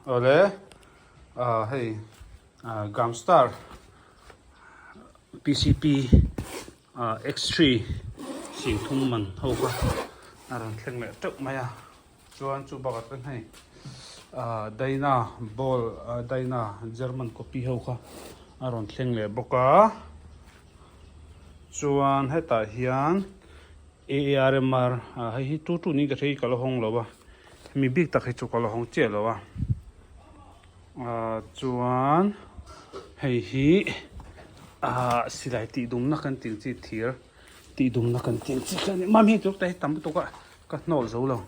Awle ah hei ah Gamstar PCP ah X three singthum man ho kha a rawn thleng leh teuh mai a chuan chu bakah chuan hei ah Dyna ball ah Dyna German copy ho kha a rawn thleng leh bawk a chuan hetah hian. AARMR ah hei hi tu tu niin ka hria hi ka la hawng lo a mi bik tak hi chu ka la hawng chiah lo a ah chuan hei hi ah silai tih dumna kan tih ang chi thir tih dumna kan tih ang chi kha a ni mami hei tur te hi tam lutuk a ka hnawh zo lo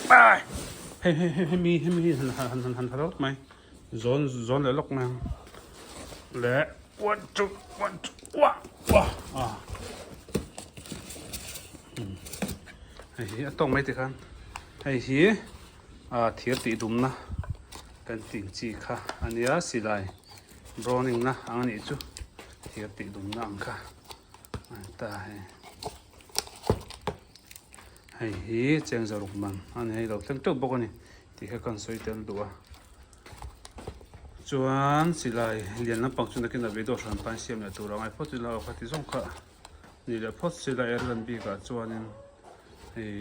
ai hei hei hei hemi hemi hi han han han han ha lawk mai zawn zawn leh lawk mai ang leh one two one two one one ah hei hi a tawk mai tikhan hei hi ah thir tih dumna kan tih chi kha a nia silai browning na ang a nih chu thir tih dumna ang kha a ni ta hei hei hi chengzawruk man a ni hei lo thleng teuh bawk a ni. Tih kha kan sawi tel duh a. Chuan silai lian lampang chu nakin a video hran tan siam leh tur a ngai phawt ila aw kha ti zawng kha ni leh phawt silai er lan bikah chuanin hei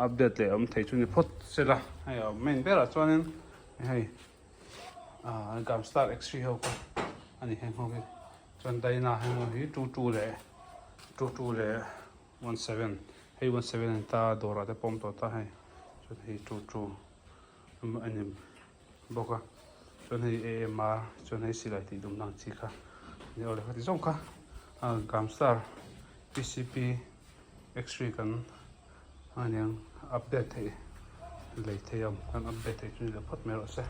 update leh awm thei chu ni phawt sela hei a main berah chuanin hei ah Gamstar X3 ho kha a ni heng ho hi chuan Dyna heng ho hi 22 leh 22 leh 17 hei 17 a ni ta dawrah te pawm tawh ta hei chuan hei 22 a ni bawk a chuan hei AMR chuan hei silai tih dum ang chi kha ni awle kha ti zawng kha a Gamstar PCP X3 kan a niang update theih lei thei ang kan update theih chu ni lo phawt mai rawh se.